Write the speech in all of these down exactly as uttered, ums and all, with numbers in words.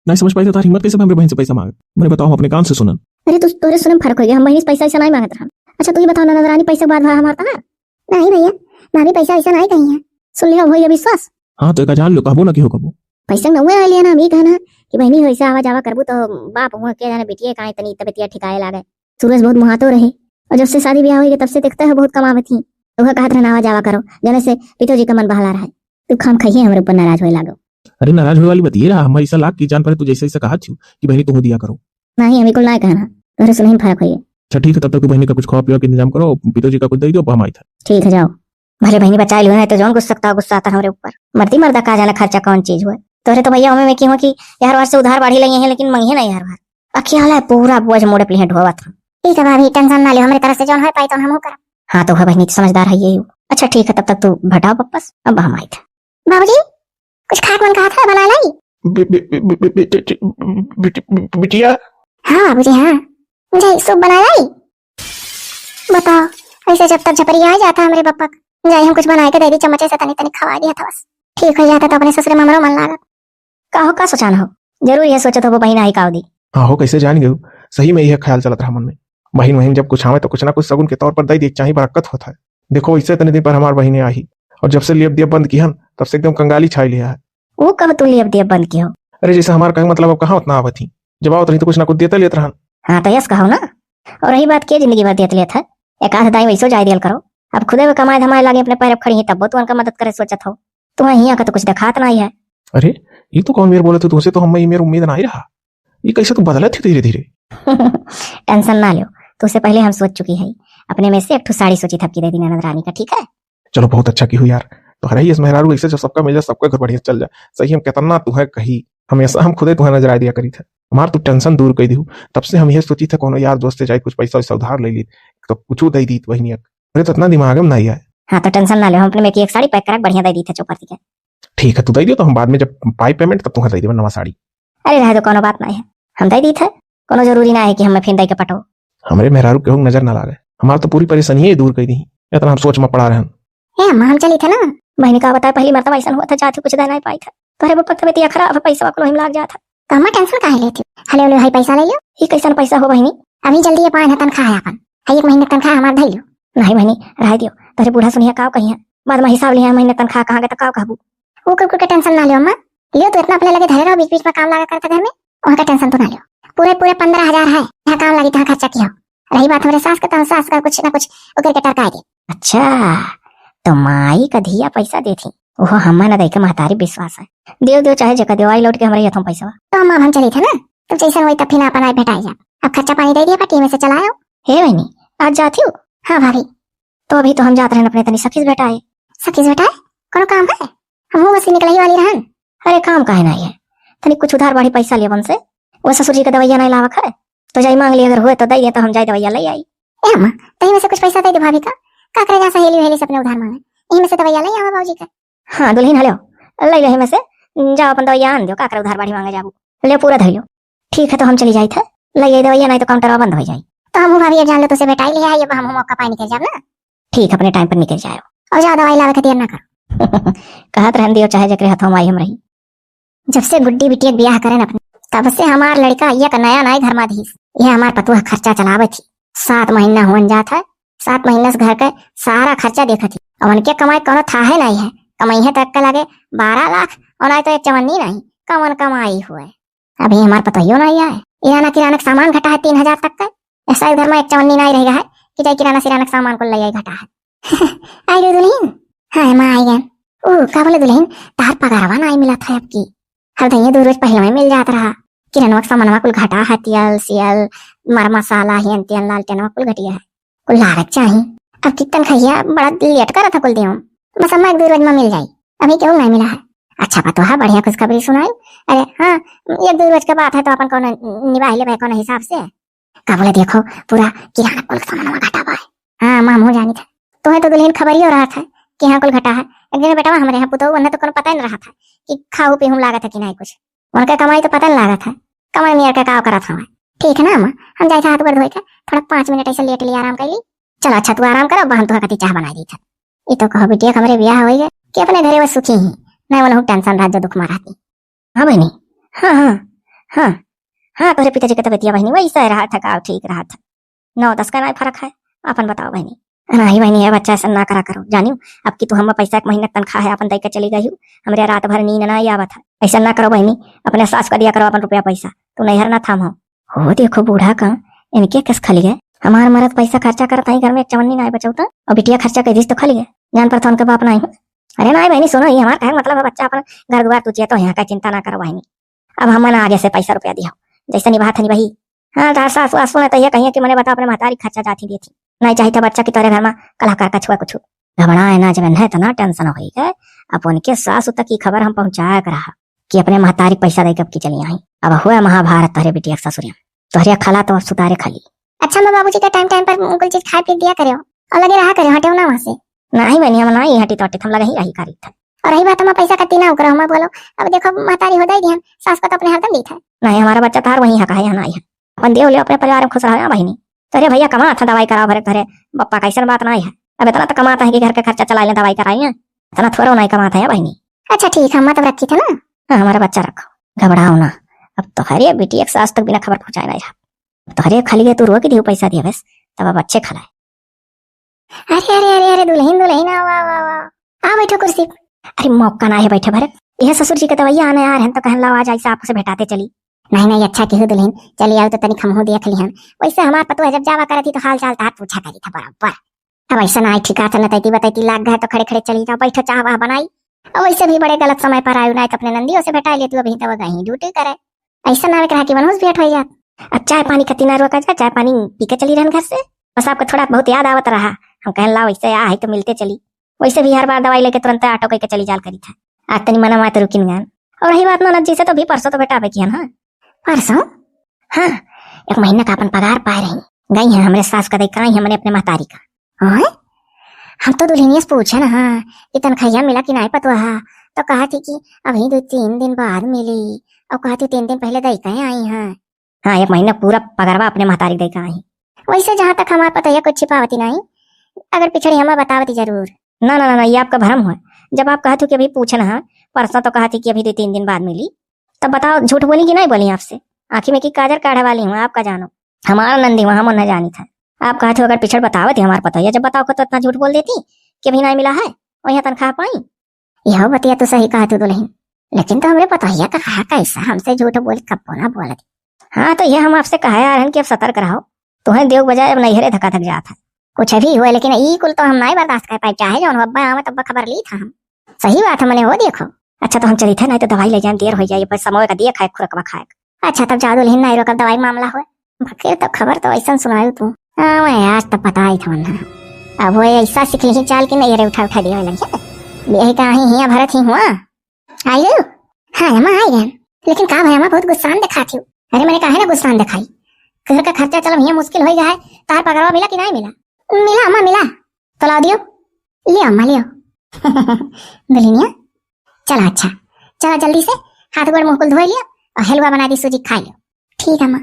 नहीं समझ पाई थे, तार हिम्मत कैसे भा हमरे बहिन से पैसा मांगे? मने बताओ, हम अपने कान से सुनन। अरे, तू, तोरे सुनन फर्क होइ गया, हम बहिन से पैसा वैसा नहीं मांगत रहन। अच्छा, तू ही बताओ ना, ननद रानी, पैसा के बात भा हमार तहा? नहीं भैया, भाभी पैसा वैसा नहीं कही है। सुन लिया, हो गया विश्वास? हाँ, तो एका जान लो, कहबो ना कि हो कहबो। पैसा नउए ना लिया ना, हम ई कहना कि बहिनी वैसे आवा जावा करबू तो बाप हुआ के जाने बिटिया काहे तनी तबियतिया ठिकाए लागे। सुरेश बहुत मुहातो रहे, और जब से शादी ब्याह होइ गए तब से देखते हो बहुत कमावत ही। तो वह कहत रहना आवा जावा करो, जने से पितो जी का मन बहला रहे। तू खाम खाइए हमरे ऊपर नाराज होए लागो। अरे, नाराज होए वाली बात ये रहा, हमारी ऐसा लाग कि जान पड़े तू जैसे ऐसा कहा थी कि बहिनी तू दिया करो। नहीं, हम बिल्कुल ना कहना, तोहरे सुनही में फर्क होइए। अच्छा ठीक है, तब तक तू बहिनी का कुछ खावा पीवा के इंतजाम करो, पितो जी का कुछ दे दो, अब हम आई था। ठीक है, जाओ। भले बहिनी बचाइ लियो, नहीं तो जौन गुस्सा था, गुस्सा आता हमरे ऊपर। मरती मर्दा का जाने खर्चा कौन चीज हुआ। तोहरे तो भैया हमें में की हो कि यार वार से उधार बाढ़ी लगे हैं, लेकिन मंगिए ना यार वार। अखिया वाला पूरा बोझ मोड़े पे लिहे ढोवत हम। ठीक है भाभी, टेंशन ना लियो, हमरे तरफ से जौन है पाई तो हम करब। हाँ तो है बहिनी, समझदार है ये। अच्छा ठीक है, तब तक तू भटाओ वापस, अब हम आई थे। बाबूजी, कुछ खाए के मन कहा था, बना लाई? बे-, बे-, बे-, बे-, बे-, बेटे-, बेटे-, बिटिया? हाँ बाबूजी, हाँ। जाई, सूप बना लाई? बताओ, ऐसे जब तक झपरिया आ जाता हमरे बप्पक। जाई, हम कुछ बनाए के दे दी, चम्मचे से तनी तनी खवा दिया था बस। ठीक हो जाता तो अपने ससुरे में हमरो मन लागत। का हो, का सोचान हो? जरूर यह सोचत हो बहिन आई काव दी। हाँ हो, कैसे जान गयो? सही में यह ख्याल चलत रहा मन में। बहिन वहिन जब कुछ आवे तो कुछ ना कुछ सगुन के तौर पर दे दे, चाहे बरकत होता है। देखो, इससे इतने दिन पर हमार बहिने आई, और जब से लियब दियब बंद किहन, तब से एकदम कंगाली छाई लिया है। वो कब तू लियब दियब बंद किहो? अरे, जैसे हमार कहे मतलब, अब कहाँ उतना आवत ही, जब आवत रही तो कुछ ना कुछ देते लेत रहन। हाँ, तो यस कहो ना। और रही बात के जिंदगी भर देत लेत है, एक आध दाई वैसो जाए दियल करो। अब खुदे में कमाए धमाए लागे, अपने पैर पर खड़ी ही, तब वो तो उनका मदद करे सोचत हो। तुम्हें हियां का तो कुछ दिखात नहीं है। अरे, ये तो कौन मेर बोले थे तुमसे, तो हमें ये मेर उम्मीद नहीं रहा। ये कैसे तू बदलत ही धीरे धीरे? टेंशन ना लो, तुझसे पहले हम सोच चुकी है। अपने में से एक ठो साड़ी सोची थपकी दे दी ननद रानी का, ठीक है? चलो, बहुत अच्छा की हुई यार। तो हर ही इस मेहरारू ऐसे जो सबका मिल जाए, सबका घर बढ़िया चल जाए। सही हम कितना तुम्हें कही, हमेशा हम खुदे तुम्हें नजर आए दिया करी थे। हमार तू टेंशन दूर कर दी। तब से हम ये सोची थे कोनो यार दोस्त से जाए कुछ पैसा वैसा उधार ले ली, तो कुछ दे दी वही नियत। अरे, तो इतना दिमाग में नहीं आए। हाँ, तो टेंशन ना लो, हम अपने में की एक साड़ी पैक करा के बढ़िया दे दी थे चौपड़ के। ठीक है, तू दे दियो, तो हम बाद में जब पाई पेमेंट तब तुम्हें दे देबे नवा साड़ी। अरे रहे दो, कोनो बात नहीं है, हम दे दी थे, कोनो जरूरी ना है कि हमें फिर दे के पटो। हमरे मेहरारू केहू नजर ना लागे, हमार तो पूरी परेशानी ही दूर कर दी। इतना हम सोच में पड़ा रहन। ए अम्मा, हम चली थे ना। बहनी का बताए, पहली मर्तबा ऐसा हुआ था, जाती कुछ दे नहीं पाई था। तोहरे बप्पा के तबियत खराब है, पैसा कुल वहीं लाग जाता। तो अम्मा टेंशन काहे लेती? हले हले भाई पैसा ले लो। ये कैसन पैसा हो बहनी? अभी जल्दी ये पाए ना तनख्वाह है अपन, है एक महीने तनख्वाह हमार धई लो। नहीं बहनी, रह दियो, तोहरे बूढ़ा सुनिया का कही है, बाद में हिसाब लिया महीने तनख्वाह कहाँ गए तो का कहबू? वो कुल कुल के टेंशन ना लियो अम्मा, लियो तू इतना अपने लगे धरे रहो, बीच बीच में काम लागा करता घर में, वहाँ का टेंशन तू ना लियो। पूरे पूरे पन्द्रह हजार है, यहाँ काम लगी तहाँ खर्चा किया। रही बात हमरे सास के, तो हम सास का कुछ ना कुछ उकर के टरकाए दे। अच्छा, तो माई का धिया पैसा देती, वो हमें ना दे के महतारी विश्वास है। देव देव चाहे जेका देवाई लौट के हमरे यथम पैसा। तो अम्मा हम चली थे ना, तो जैसे वही तब फिर अपन आए भेटाए जा। अब खर्चा पानी दे दिया, पट्टी में से चलाओ। हे बहनी, आज जाती हो? हाँ भाभी। तो अभी तो हम जात रहन अपने तनी सखी से भेटाए। सखी से भेटाए? कोनो काम है? हम बस निकल ही वाली रहन। अरे काम काहे नहीं है, तनी कुछ उधार बाढ़ी पैसा लिया बन से, वो ससुर जी का दवाइया नहीं लावक है, तो जाई मांग ली, अगर हुए तो दे दे, तो हम जाई दवाइया ले आई। ए अम्मा, तही में से कुछ पैसा दे दे भाभी का, का करे जा सहेली वहेली से अपने उधार मांगे, यही में से दवाइया ले आवा बाबूजी का। हाँ दुल्हन, हलो, ले ले में से, जाओ अपन दवाइया आन दो, का करे उधार बाढ़ी मांगे जाबू, ले पूरा धर लो। ठीक है, तो हम चली जाई थे, ले आई दवाइया, नहीं तो काउंटर बंद हो जाई। तो हम भाभी अब जान लो तुझसे भेटाई लिया है, ये हम मौका पाए निकल जाब ना। ठीक, अपने टाइम पर निकल जाओ। और जाओ दवाई लावे के देर ना करो। कहत रहन दियो चाहे जकरे हथवा में आई हम रही। जब से गुड्डी बिटिया के बियाह करेन अपने, तब से हमार लड़का एक नया नया घर में धीस। ये हमार पतोह खर्चा चलावे थी। सात महीना होन जात है, सात महीना से घर के सारा खर्चा देखत ही। अब उनके कमाई कोनो थाहे नहीं है, कमाई है तक के लगे बारह लाख और नहीं तो एक चवन्नी नहीं, कमन कमाई हुए। अभी हमार पतोहियो नहीं आए। किराना किराना के सामान घटा है तीन हजार तक का। ऐसा घर में एक चवन्नी नहीं रह गया है कि जाए किराना सिराना के सामान को ले आई घटा है। आई रे दुल्हन। हाँ, माँ आई गन। ओ, का बोले दुल्हन, तार पगारवा नहीं मिला था आपकी। हर दइये दो रोज पहले में मिल जात रहा। किराना के सामानवा कुल घटा है, तेल, सियल, मर मसाला, हेन तेन लाल टेनवा कुल घटिया है। कुल लागत चाही। अब की तनखैया बड़ा लेट करत है कुल देवम। बस अम्मा एक दो रोज में मिल जाई। अभी केहू नहीं मिला है। अच्छा पतोहा, बढ़िया खुशखबरी सुनाई। अरे हाँ, एक दो रोज के बात है तो अपन कौन निबाह लेबे कौन हिसाब से। का बोले देखो, पूरा किराना कुल के सामानवा घटा बा। हाँ अम्मा, हमहू जानी था। तुम्हें तो दुल्हन खबर ही हो रहा था कि हाँ कुल घटा है। एक दिन बेटवा हमारे यहाँ पुतहु, उन्हें तो कोनो पता ही नहीं रहा था कि खाऊ पीहू लागत है कि नहीं कुछ। उनका कमाई तो पता नहीं लागत है। कमाई नियर का का करत हवा। ठीक है ना अम्मा, हम जाए थे हाथ गोड़ धोए के, थोड़ा पाँच मिनट ऐसे लेट ली, आराम कर ली। चलो अच्छा, तू आराम करो, हम तुहा कती चाह बनाई दी था। ये तो कहो बिटिया, हमरे ब्याह होई गए कि अपने घरे वो सुखी ही, नहीं उन्हें टेंशन रहा जो दुख में रहती। हाँ बहनी, हाँ हाँ, हाँ, हाँ, तोहरे पिताजी के तबियतिया बहिनी वैसे रहा था, का ठीक रहा था। नौ दस का नाई फर्क है। आपन बताओ बहिनी। नहीं बहिनी, ए बच्चा, ऐसा ना करा करो, जानियो, अब की तू हम पैसा एक महीना के तनख्वाह है, आपन दई के चली गई हो, हमरे रात भर नींद ना आवत है। ऐसा ना करो बहिनी, अपने सास का दिया करो अपन रुपया पैसा, तू नैहर ना थाम हो। हो देखो बूढ़ा का, इनके कस खली है। हमार मरद पैसा खर्चा करत है घर में, एक चवन्नी ना बचौता, और बिटिया खर्चा कर दीस तो खली है। जान पर था उनके बाप ना है। अरे ना बहिनी, सुनो, ये हमार कहे मतलब है, बच्चा अपन घर दुआर तू जिया तो यहाँ का चिंता ना करो बहिनी। अब हम ना आगे से पैसा रुपया दिया, जैसे निभात है निभाई। हाँ, तार सास वास सुने तो ये कहिए कि मने बता अपने महतारी खर्चा जाती देती। नहीं चाहिए था बच्चा की तोरे घर में कलह कर कछुआ कुछ। घबराए ना, जब इन्हें इतना टेंशन होई है, अब उनके सास तक की खबर हम पहुंचाया कर रहा कि अपने महतारी पैसा दे के अब की चली आई। अब हुआ महाभारत तोहरे बिटिया के ससुरिया। तोहरे खला तो अब सुतारे खली। अच्छा, मैं बाबूजी के टाइम टाइम पर कुल चीज खाए पी दिया करे और लगे रहा करे, हटे ना वहाँ से। नहीं बहिनी, हम नहीं हटी तो हटी, हम लगे ही रही करी था। और रही बात हम पैसा कती ना उकरा, हम बोलो, अब देखो महतारी हो दे दिहन, सास को तो अपने हरदम दी था। नहीं, हमारा बच्चा तार वहीं हका है, यहाँ नहीं है। अपन देव ले अपने परिवार में खुश रहो बहिनी। तोरे भैया कमात है, दवाई कराओ भरे तोरे बप्पा, कैसन बात नहीं है। अब इतना तो कमात है कि घर के खर्चा चला ले, दवाई कराई है, इतना थोड़ा नहीं कमात है बहिनी। अच्छा ठीक है, मैं तब रखी था ना। हाँ, हमारा बच्चा रखो, घबराओ ना। अब तोहरे बिटिया के सास तक बिना खबर पहुँचाए नहीं रहा। तोहरे खलिए तू रोक दियो पैसा दिया बस, तब अब अच्छे खलाए। अरे, अरे, अरे, अरे, दुलहिन, दुलहिन, आवा, आवा, आवा। आ बैठो कुर्सी। अरे, मौका ना है बैठे भरे। यह ससुर जी के दवैया आने आ रहे हैं, तो कहन लाओ, आज ऐसा आपसे भेटाते चली। नहीं, नहीं, अच्छा किहो दुलहिन, चली आओ तो तनिक हमहू देख लिहन। वैसे हमार पतोह जब जावा करत ही तो हाल चाल तार पूछा करी था बराबर। अब ऐसा ना आई ठिका था, नतैती बतैती लाग गए तो खड़े खड़े चली जाओ, बैठो चाह वाह बनाई। अब वैसे भी बड़े गलत समय पर आयु, ना तो अपने नंदियों से भेटा लेती, अभी तो वो गई ड्यूटी करे। ऐसा ना रहा कि मनहूस भेंट हो जात। अब चाय पानी खती ना रोका जा, चाय पानी पी के चली रहन घर से। बस आपको थोड़ा बहुत याद आवत रहा, हम कहन लाओ, वैसे आ है तो मिलते चली। वैसे भी हर बार दवाई लेके तुरंत ऑटो करके चली जाल करी था। आज तनी मना मात रुकिन गान। और रही बात ननद जी से, तो भी परसों तो भेटावे की है ना। परसों? हाँ, एक महीना का अपन पगार पाए रही, गई है हमरे सास का दई का आई हमने अपने महतारी का। ओए, हम तो दुल्हनिया से पूछे ना, हाँ, कि तनखैया मिला कि नाई पतोहा, तो कहा थी कि अभी दो तीन दिन बाद मिली, और कहा थी तीन दिन पहले दई का आई हैं। हाँ, एक महीना पूरा पगरवा अपने महतारी दई का आई। वैसे जहाँ तक हमार पता है, कुछ छिपावती नहीं, अगर पिछड़ी हमें बतावती जरूर। ना, ना, ना, ना, ये आपका भरम है। जब आप कहा थी कि अभी पूछे ना, हाँ, परसों तो कहा थी कि अभी दो तीन दिन बाद मिली, तब बताओ, झूठ बोली कि नहीं बोली आपसे? आँखी में की काजर काढ़े वाली हूँ, आप का जानो। हमारा नंदी वहाँ मन न जानी था। आप कहा थी अगर पिछड़ बतावत ही हमार पतोहिया, जब बताओ को तो इतना झूठ बोल देती कि अभी नहीं मिला है और यहाँ तनख्वाह पाई। यह बतिया तो सही कहा तू दुलहिन, लेकिन तो हमरे पतोहिया का कहा कैसा हमसे झूठ बोल, कब्बो ना बोलत। हाँ, तो ये हम आपसे कहा यार हन कि अब सतर्क रहो, तुहें देव बजाय अब नैहरे धका धक जात है। कुछ भी हुए, लेकिन ई कुल तो हम नहीं बर्दाश्त कर पाए, चाहे जौन हो, अब्बा आवे तब खबर ली था हम। सही बात है, मने हो देखो। अच्छा, तो हम चली थे, नहीं तो दवाई ले जाए, देर हो जाए, पर समय का दिया खाए, खुरकवा खाए। अच्छा, तब जाओ दुलहिन, नहीं रोकब, दवाई मामला होए। बकिर तो खबर तो ऐसन सुनायु तू। हाँ, मैं आज तो पता ही था वरना। अब वो ऐसा सीख ली चाल कि नहीं रे, उठा उठा दिया लगे। यही कहीं हिया भरत ही हुआ। आयु? हाँ, अम्मा, आई गए। लेकिन का भाई, अम्मा बहुत गुस्सान दिखाती हो। अरे, मैंने काहे ना गुस्सान दिखाई? घर का खर्चा चलो, हिया मुश्किल हो गया है। तार पगरवा मिला कि नहीं मिला? मिला, अम्मा, मिला। तो लाओ दियो। लियो, अम्मा, लियो। दुल्हनिया, चला, अच्छा, चला जल्दी से, हाथ गोड़ मुंह कुल धोए लिया और हलवा बना दी, सूजी खा लियो। ठीक है, अम्मा।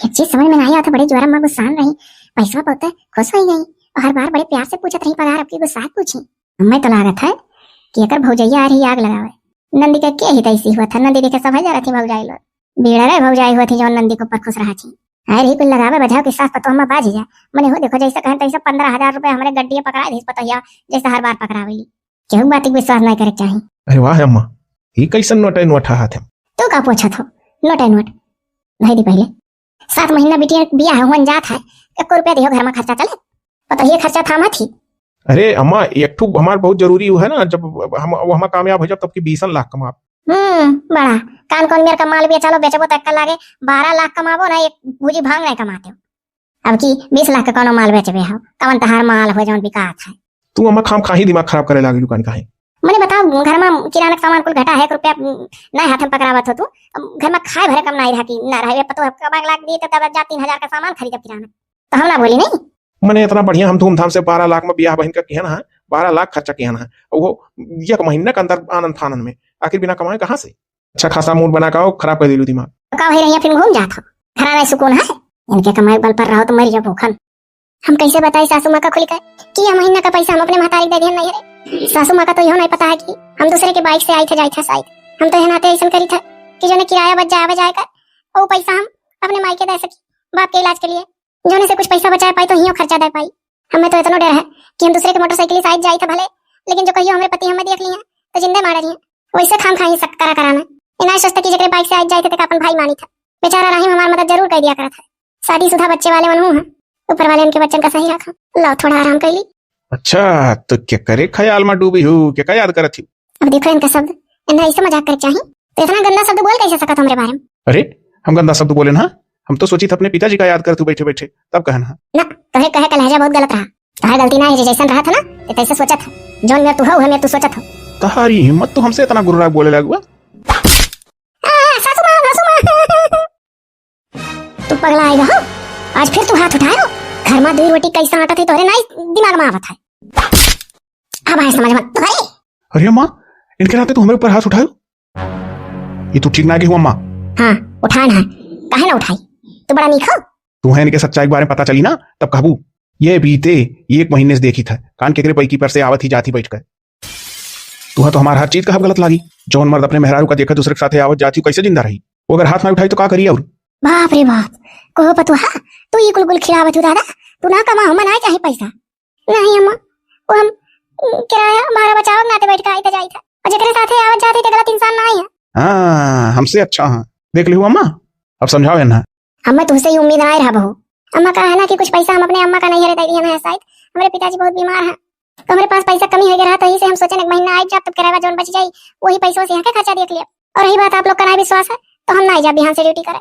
एक चीज समझ में नहीं आवत है, बड़े जोर में गुस्सान रही, पैसवा बहुत है, खुश हो गई और हर बार बड़े प्यार से पूछत रही पगार, अब की गुस्सा पूछी। हमें तो लागत है कि एकर भौजैया आ रही आग लगावे। नंदी के के ही तैसी हुआ था, नंदी देखे सब है जा रही भौजाई लोग। बीड़ा रे भौजाई हुआ थी जो नंदी के ऊपर खुश रहा थी। अरे कुल लगावे बजाओ के सास पतोह में बाज जा। मने हो देखो जैसे कहन तैसे पन्द्रह हजार रुपए हमरे गड्डिया पकड़ा दी पतोहिया, जैसे हर बार पकड़ावेली। केहू बात के विश्वास नहीं करे के चाही। अरे वाह अम्मा, ई कैसन नोटे नोट हाथ है? तू का पूछत हो? नोटे नोट। भाई दी पहले। सात महीना बिटिया बियाह हुअन जात है, एक रुपया दियो घर में खर्चा चले। पतोहिया खर्चा थामा थी। अरे अम्मा, एक ठू हमार बहुत जरूरी है ना, जब हम, वो हम कामयाब हो जाब तब की बीसन लाख कमाब। हम्म, बड़ा कान कौन मेर का माल बेचा लो, बेचबो तो एक लागे बारह लाख कमाबो ना, एक भूजी भांग नहीं कमाते हो। अब की बीस लाख का कौनो माल बेचबे हो, कवन तहार माल हो जौन बिकात है। तू अम्मा खाम खाही दिमाग खराब करे लागे दुकान काहे? मने बताओ, घर में किराना का सामान कुल घटा है, एक रुपया, उम, नहीं हाथ में पकड़ावत हो तू। अब घर में खाए भरे कम नहीं रहा कि ना रहे, पतो है, कमाए लाग दिए तो तब जा तीन हजार का सामान खरीदब किराना। तो हम ना बोली नहीं। मने इतना बढ़िया हम धूमधाम से बारह लाख में बियाह बहन का किया ना है, बारह लाख खर्चा किया ना है, वो एक महीना के अंदर आनंद फानंद में, आखिर बिना कमाए कहाँ से? अच्छा खासा मूड बना का खराब कर दिलू दिमाग। तो का भाई रहिया फिर घूम जात हो, घर में सुकून है? इनके कमाई बल पर रहो तो मर जाओ भूखन। हम कैसे बताई सासू माँ का खुल के कि यह महीना का पैसा हम अपने महतारी के दे दिहन नहीं रे। सासू माँ का तो यह नहीं पता है कि हम दूसरे के बाइक से आई थे, जाई थे साइड। हम तो यह नाते ऐसन करी थे कि जो ने किराया बच जाए, आवे जाए का, वो पैसा हम अपने माई के दे सकी, बाप के इलाज के लिए। जौने से कुछ पैसा बचाए पाई तो हियो खर्चा दे पाई। हमें तो इतनो डर है कि हम दूसरे के मोटरसाइकिल से आइत जाइत है भले, लेकिन जो कहियो हमरे पति हमें देख ली है तो जिंदे मार रही है। वैसे खाम खाही सख्त करा कराना। इनाय सोचता कि जेकरे बाइक से आइत जाइत है तेका अपन भाई मानित है। बेचारा राहिम हमार मदद जरूर कर दिया करत है। शादीशुदा बच्चे वाले मनहू हैं। ऊपर वाले उनके बच्चन का सही रखा। लो थोड़ा आराम कर ली। अच्छा, तो केकरे ख्याल में डूबी हूँ, केका याद करत ही? अब देखो इनका शब्द, इन्हें ऐसे मजाक करे चाही, तो इतना गंदा शब्द बोल कैसे सकत हमरे बारे में? अरे, हम गंदा शब्द बोले ना, हम तो सोचित अपने पिताजी का याद करत हूँ बैठे बैठे, तब कहन हा। ना, तोहरे कहे का लहजा बहुत गलत रहा। तोहरे गलती ना है, जे जैसन रहा था ना, ते तैसे सोचत हो। जौन मेर तू हो, वह मेर तू सोचत हो। तहारी हिम्मत तो हमसे इतना गुर्रा बोले लगुआ। आ, सासू माँ, सासू माँ। तू पगला आएगा हो? आज फिर तू हाथ उठाए हो? घर में दो रोटी कैसे आटा थी तोहरे ना दिमाग में आवत है। अब आए समझ में तोहरे। अरे अम्मा, इनके नाते तू हमारे ऊपर हाथ उठायो? ये तू ठीक ना की हुआ अम्मा। हाँ, उठाए ना है। काहे ना उठाई? तू बड़ा नीक हो। तू है इनके सच्चाई के बारे में पता चली ना, तब कहबू। ये बीते एक महीने से देखी था, कान केकरे पैकी पर से आवत ही जात ही बैठ कर। तुहा तो हमार हर चीज का गलत लागी। जौन मर्द अपने मेहरारू का देखा दूसरे के साथे आवत जात ही, कैसे जिंदा रही? वो अगर हाथ ना उठाई तो का करी और? बाप रे बाप, कहो पतुहा, तू ये कुल कुल खिलावत हो दादा, तू ना कमा हो, मनाए चाहे पैसा। नहीं अम्मा, वो हम किराया भाड़ा बचाव नाते बैठ के आइत जाइत है। और जेकरे साथे आवत जात ही ते गलत इंसान ना ही है। हाँ, हमसे अच्छा है। देख लियो अम्मा, अब समझाओ ना। हमें तुमसे ये उम्मीद ना रहा बहू। अम्मा का है ना कि कुछ पैसा हम अपने अम्मा का नहीं हरे दे दिए हैं शायद। हमारे पिताजी बहुत बीमार हैं, तो हमारे पास पैसा कमी हो गया रहा, तो यही से हम सोचे एक महीना आइ जाब, तब किराया जौन बच जाई, वही पैसों से यहाँ के खर्चा देख लिया। और रही बात आप लोग का ना विश्वास है, तो हम ना आइ जाब बिहान से ड्यूटी करे।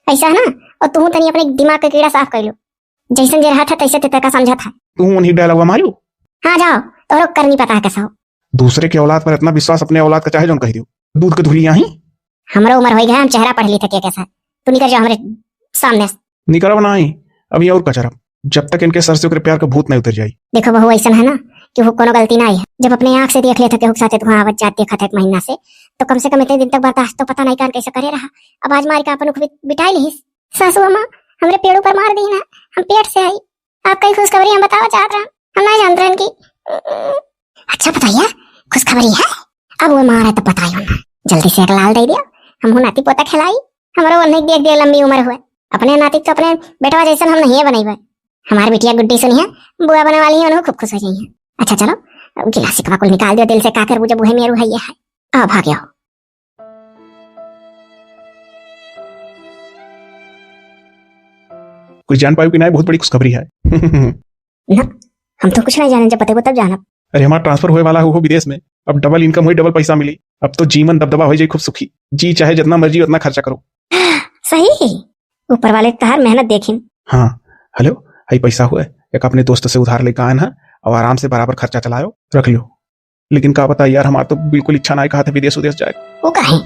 ऐसा है ना, और तू तनी अपने दिमाग का कीड़ा साफ कर लो। जैसन जे रहा था, तैसे ते तका समझा था। तू उन्हीं डायलॉग मारू। हाँ, जाओ, तोरो करनी पता है कैसा हो। दूसरे के औलाद पर इतना विश्वास, अपने औलाद का चाहे जौन कह दियो। दूध के धुरी आई। हमरो उम्र हो गया, हम चेहरा पढ़ ली थे के कैसा। तू निकल जाओ हमरे सामने से। निकलब नाही, अभी और कचरब, जब तक इनके सर से ओकरे प्यार का भूत नहीं उतर जाई। देखो बहू, ऐसन है ना कि वो कोनो गलती ना है। जब अपने आँख से देख लेता केहू के साथे तो वहाँ आवत जात देखा था एक महीना से, तो कम से कम इतने दिन तक बर्दाश्त तो पता नहीं कान कैसे करे रहा। अब आज मारी का अपन उख बिटाई लिहिस। सासू अम्मा, हमरे पेड़ों पर मार दी ना, हम पेट से आई। आप कई खुशखबरी हम बतावा चाहत रहन, हम नहीं जानत रहन कि। अच्छा बताइए, खुशखबरी है? अब वो मारे तो बताइयो ना, जल्दी से एक लाल दे दिया, हम नाती पोता खिलाई। हमरो उन्हें देख देख लंबी उम्र हुए, अपने नाती तो अपने बेटवा जैसन हम नहीं बनैबे। हमार बिटिया गुड्डी सुनी है, बुआ बने वाली है, उन्हों खूब खुश हो जाई है। अच्छा चलो, अब गिलास सिकवा कुल निकाल दियो दिल से, का करबू जब वही मेरू है, ये है। आ भाग्यो। कुछ जान पायो कि ना, बहुत बड़ी खुशखबरी है। ना, हम तो कुछ नहीं जाने, जब बतेबो तब जानब। अरे हमार ट्रांसफर होए वाला हो, हो विदेश में, अब डबल इनकम होई, डबल पैसा मिली। अब तो जीवन दबदबा हो जाई, खूब सुखी, जी चाहे जितना मर्जी उतना खर्चा करो। सही, ऊपर वाले तहार मेहनत देखिन। हाँ, हेलो, हई पैसा हुए, एक अपने दोस्त से उधार लेके आयन है, और आराम से बराबर खर्चा चलायो, रख लियो। लेकिन का बताई यार, हमार तो बिल्कुल इच्छा नाई कहा था विदेश उदेश जाए। वो काहे?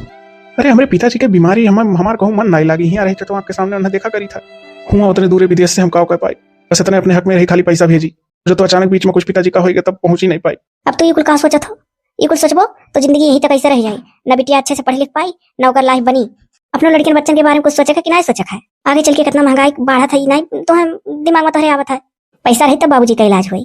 अरे हमरे पिताजी के बीमारी, हम हमार कहूँ मन नाई लागी, यहाँ रहे तो आपके सामने उन्हें देखा करी था। हुआ उतने दूरे विदेश से हम का कर पाई, बस इतने अपने हक में रही, खाली पैसा भेजी। जो तो अचानक बीच में कुछ पिताजी का होइगा, तब पहुँच ही नहीं पाई। अब तो ये कुल का सोचत हो? ये कुल सोचबो तो जिंदगी यहीं तक ऐसे रह जाए, न बिटिया अच्छे से पढ़ लिख पाई, न ओकर लाइफ बनी। अपने लड़कियन बच्चन के बारे में कुछ सोचे का कि नहीं सोचे का है? आगे चल के कितना महंगाई बढ़त है, नहीं तो हम दिमाग में तोहरे आवत है। पैसा रही तब बाबूजी का इलाज होई,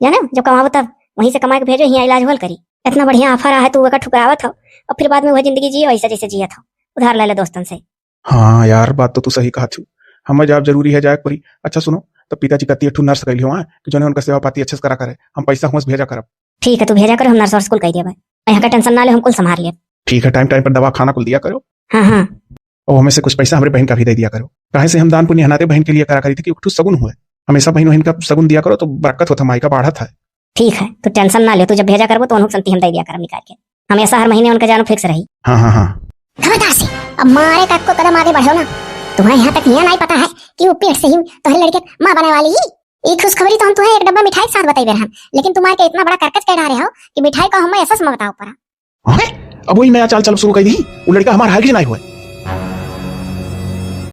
जाने जब कमाबो तब वहीं से कमा के भेजो, हियाँ इलाज होल करी। इतना बढ़िया ऑफर आ है, तू ओकर ठुकरावत हो और फिर बाद में वह जिंदगी जियो ऐसा जैसे जियत हो, उधार ले ले दोस्तन से। हाँ यार, बात तो तू सही कहा थी, हमें जाब जरूरी है, जाए के पड़ी। अच्छा सुनो, तब पिताजी कहती है, एक ठो नर्स कैली हो, हाँ, कि जो उनका सेवा पाती अच्छे से करा करे, हम पैसा हुआ से भेजा करब। ठीक है, तू भेजा करो, हम नर्स वर्स कुल कह दिया भाई, यहाँ का टेंशन ना ले, हम कुल संभाल लेब। ठीक है, टाइम टाइम पर दवा खाना कुल दिया करो। हाँ हाँ। और हमें से कुछ पैसा हमरे बहन का भी दे दिया करो, काहे से हम दान पुण्य हनारे बहन के लिए करा करी थी कि उठू सगुन हुए, हमेशा बहन वहन का सगुन दिया करो तो बरकत होता, माई का बाढ़त है। ठीक है, तू टेंशन ना ले, तू जब भेजा करबो तो उन्हों संती हम दे दिया करब निकाल के, हमेशा हर महीने उनका जानो फिक्स रही। हाँ हाँ हाँ। खबरदार से अब मारे का को कदम आगे बढ़ो ना, तुम्हें यहाँ तक यह नहीं पता है कि वो पेट से ही तोहरे लड़के माँ बने वाली ही। ये खुशखबरी तो हम तुम्हें एक डब्बा मिठाई के साथ बताई बेर हम, लेकिन तुम्हारे के इतना बड़ा करकच कह रहे हो कि मिठाई को हम ऐसा ममता ऊपर। अबे, अब वही नया चाल चल शुरू कर दी। वो लड़का हमार है कि नहीं हुआ?